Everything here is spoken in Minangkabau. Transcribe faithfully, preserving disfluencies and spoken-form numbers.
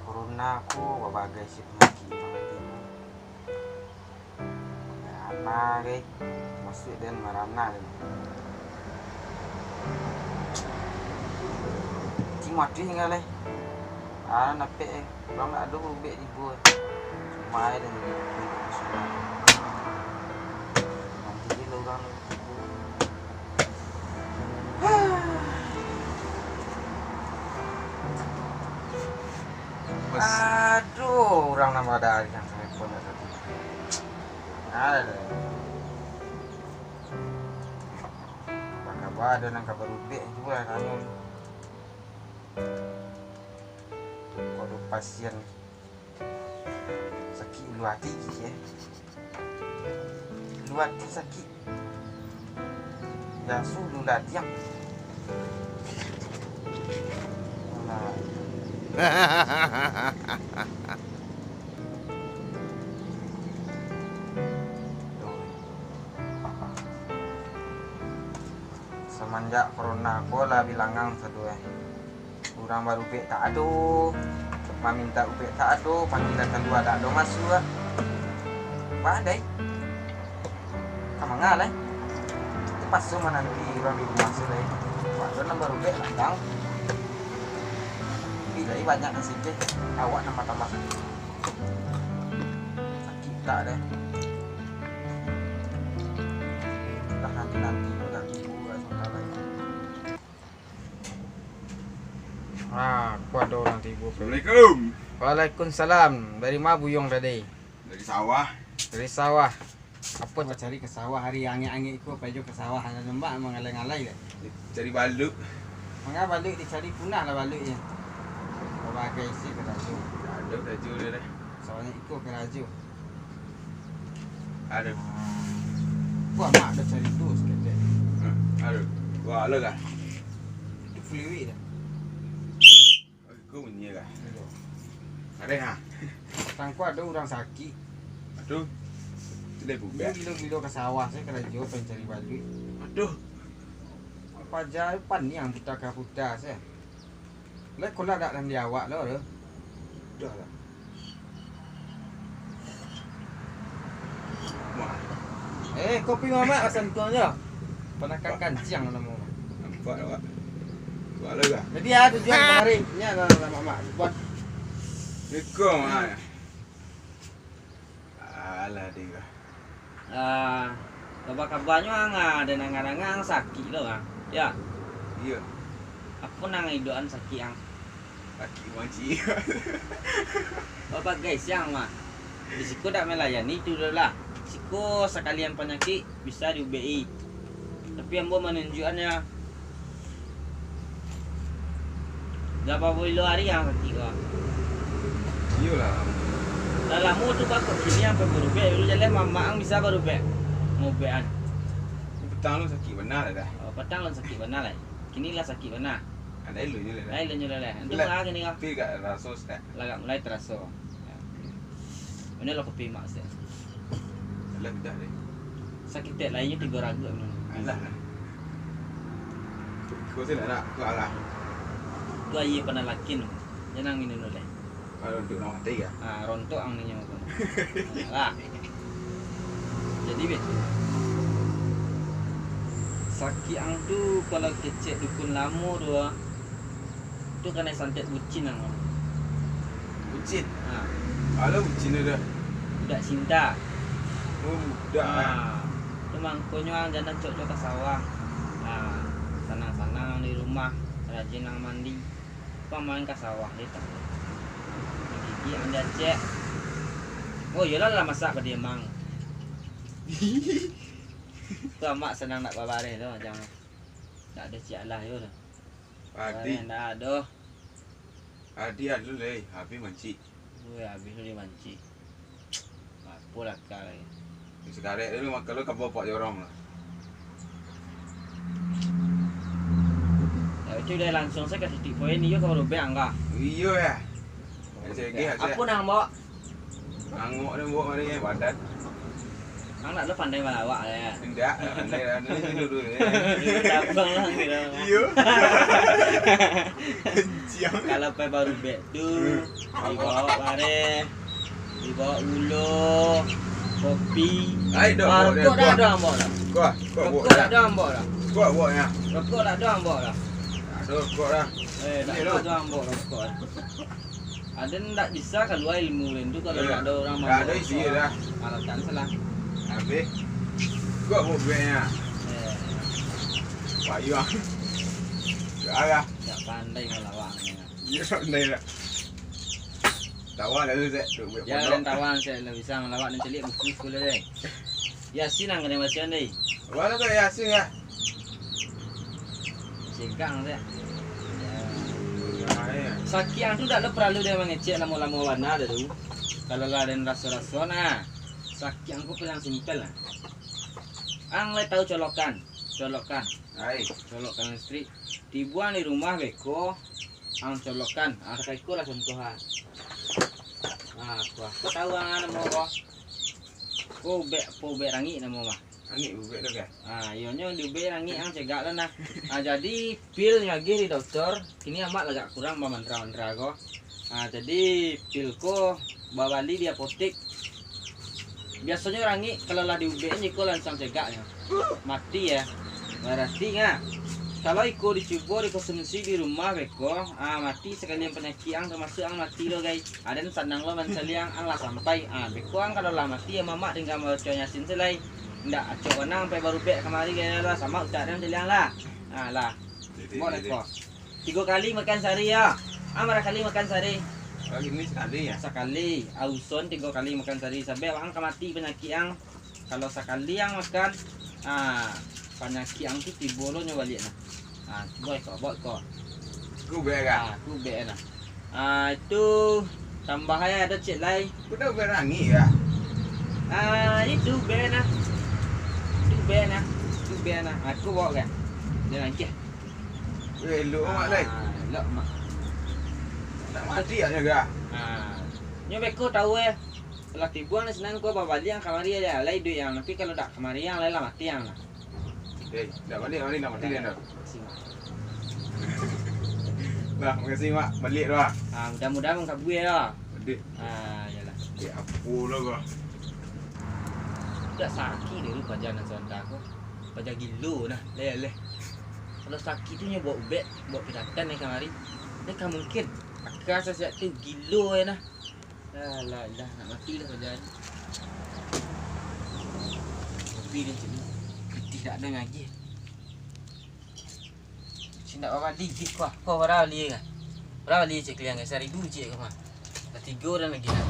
Corona ko babagai si panyakik urang tadi tu. Marana gai, masuak den marana gai. Cing mati tingga lai. Ah, napek eh. Urang ndak ado barubek tibo. Cuma ai den masuak. Nanti lo urang tu. Aduh, urang nan badari nan telepon dak tadi. Aduh. Apa kaba, ado nan ka barubek tu lah tanyo. Kok ado pasien sakik ulu ati kini, eh. Ulu ati sakik. Biaso ulu ladiang. Alah. Samanjak corona ko lah bilangang sado, eh. Urang barubek tak ado, mamintak ubek tak ado, panggilan kalua tak ado masuak. Badai. Ka manga lai. Tapaso mananti urang di rumah se lai. Wak, ado nan barubek datang. Tapi lai banyak nan sitih, awak nan batambah sakik. Sakik tak deh. Lah nanti-nanti urang ibu lah sementara lai. Ha, ko ado urang tibo. Assalamualaikum. Waalaikumsalam. Dari ma buyuang tadi? Dari sawah. Dari sawah. Apo cari ka sawah ari angek-angek ko, pai jo ka sawah, ado nembak mangalai-ngalai dek. Cari baluik. Manga baluik dicari, punah lah baluiknyo. Babagai isi karajo. Ado karajo dia deh. Sabanyak iko karajo. Aduh. Wah, mak dah cari tu saketek. Hmm, aduh. Wah, alah kah? Itu fluid dah. Aku bunyi kah? Aduh. Ada ha? Tangku ada urang sakik. Aduh. Dia buka. Dia gilo-gilo ka sawah, saya karajo, pai cari baluik. Aduh. Apa aja paniang puta ka puta, saya. Lai kolak dak nan di awak lo tu? Dah lah. Wah. Eh, kopi mamak rasan tuang je. Panakan kanciang namo. Nampak awak. Buat lo lah. Jadi ah, tujuan kamari. Nya lah, lah, mamak. Buat. Ikong ah. Alah, deh. Ah, kaba-kabanyo ang, ah, den danga-danga ang sakik lo, ah. Ya. Iya. Apo nan iduik ang sakik ang? Sakik mancik. Babagai siang mah. Di siko dak melayani tu doh lah. Siko sakalian panyakik bisa diubek-i. Tapi ambo manunjuakannyo, dah babilo ari ang sakik ko. Iyolah. Lah lamo tu bako kini ang pai barubek, dulu jaleh mamak ang bisa barubek. Maubek an. Petang lu sakik bana lah dah. Oh, petang lu sakik bana lah. Kini lah sakik bana. Ada ilunyo lah dah. Ada ilunyo lah dah. Itu lah kini ko. Tapi gak raso dah. Lah gak mulai taraso. Mano lah kopi mak se. Alah, udah deh. Sakitek lainnyo tigo ragu mano. Alah. Kau se nak, kau alah. Tu aia panalakin. Jangan minum dulu deh. Kalau untuk nak mati ya. Ah, rontok ang ninyo tu. Alah. Jadi, bet. Sakik ang tu kalau kecek dukun lamo tu, ah. Tu kanai santet bucin ang. Bucin? Ha. Alah bucin tu dah. Budak cinta. Oh, budak, ah. Ha. Tu mangkonyo ang jan cok-cok ka sawah. Ha. Sanang-sanang di rumah, rajin ang mandi. Pamain ka sawah deh, tak. Gigi ang diacek. Oh, iyolah lah masak padi amang. Tu amak sanang nak babareh tu macam. Tak ada ciak lah yo tu. Adi. Bareh ndak ado. Adi ado lai, habis mancik. Weh, habis tu dimancik. Apo lah ka lai. Sigarek tu mah kalau ka bapak jorong lah. Ya, itu dah langsung saya ka titik poin, iyo ka barubek angka. Iyo ya. Saya gih aja. Apo nang bawa? Angok ni bawa mari ya, badan. Ang nak lu pandai malawak ya. Indak, pandai lah. Ni dulu ni. Tabang lah kira. Iyo. Kalau pai barubek tu, dibao bareh, dibao gulo, kopi. Ai, dok, ah, dok, rokok dah, dok. Ado ambo dah. Kuah, kuah, rokok dah ado ambo dah. Kuah, kuah, ya. Rokok dah ado ambo dah. Ado rokok dah. Eh, dah ado ambo dah rokok. Aden ndak bisa kalua ilmu den tu kalau ndak ado urang mambawa. Ndak ado isi dah. Alatan salah. Habis. Kuah, kuah, bueknyo. Eh. Payuang. Dah lah. Ndak pandai malawaknyo. Iyo, pandai dak? Tawan lah tu, Zek. Duk buek pondok. Tawan, Zek, lah bisa malawak nan caliak buku sekolah, Zek. Yasin ang kanai bacaan, Zek. Wala kok Yasin, ya? Segang, Zek. Ya, ya. Sakiang tu dak lo paralu den mangecek lamo-lamo bana dah tu. Kalau lah den raso-raso, nah. Sakiang ko paling simpel, nah. Ang lai tahu colokan? Colokan. Ai. Colokan listrik. Tibuang di rumah beko, ang colokan. Ah, kaiko lah contoh, ah. Ah, ko, ko tahu, ah, namo ko? Ko ubek, ko ubek rangik namo mah. Rangik ubek tu, kan? Ah, iyonyo di ubek rangik, ang cegak lah nah. Ah, jadi pil nyo agiah di dokter, kini amak lah agak kurang bamantra-mantra ko. Ah, jadi pil ko babali di apotek. Biasonyo rangik kalau lah di ubek, iko lansuang cegaknyo. Mati ya. Barati nga, kalau iko dicubo dikonsumsi di rumah beko, ah, mati sakalian panyakik ang, tamasuak ang mati lo, gai. Aden sanang lo mancaliak ang, ang lah sampai. Ah, beko ang kalau lah mati, ya mamak tingga baco Yasin se lai. Ndak acok bana ang pai barubek kamari, gai lah, samak utak den mancaliak ang lah. Ah, lah. Jadi, bok jadi. Leko. Tigo kali makan sahari, ya. Ah, bara kali makan sahari? Kali ni sakali, ya? Sakali. Auson tigo kali makan sahari. Sabab ang ka mati panyakik ang. Kalau sakali ang makan, ah, panyakik ang tu tibo lo nyo baliak nah. Ah, cubo iko, bok iko. Ku ubek ka? Ah, ku ubek nah. Ah, itu tambah ai ado ciek lai. Ku dak ubek rangik ka? Ah, itu ubek nah. Itu ubek nah. Itu ubek nah. Aku bok ka? Jan nangkih. Weh, elok amat lai. Ah, elok amat. Nak mati agaknyo ka? Ah. Nyo beko tahu eh. Lah tibuang di sinan ko babaliak kamari aja, lai duit ang, tapi kalau dak kamari ang, lai lah mati ang lah. Eh, dak baliak kamari, dak mati den doh. Makasih, Mak. Nah, makasih, Mak. Baliak doh, ah. Ah, mudah-mudahan mangkabua doh. Pedih. Ah, iyolah. Eh, apo lah ko? Dak sakik dulu paja nan sontak ko. Paja gilo nah, leh, leh. Kalau sakik tu nyo bawa ubek, bawa pidatan nyo kamari. Nyo ka mungkin. Aka sasiak tu gilo nyo nah. Alah, alah, nak mati lah paja ni. Kopi ni cik ni. Pitih dak ado lagi. Cik ndak bali gih ko, ko bara bali ka? Bara bali cik kalian, saribu cik ko mah. Lah tigo urang lagi nak.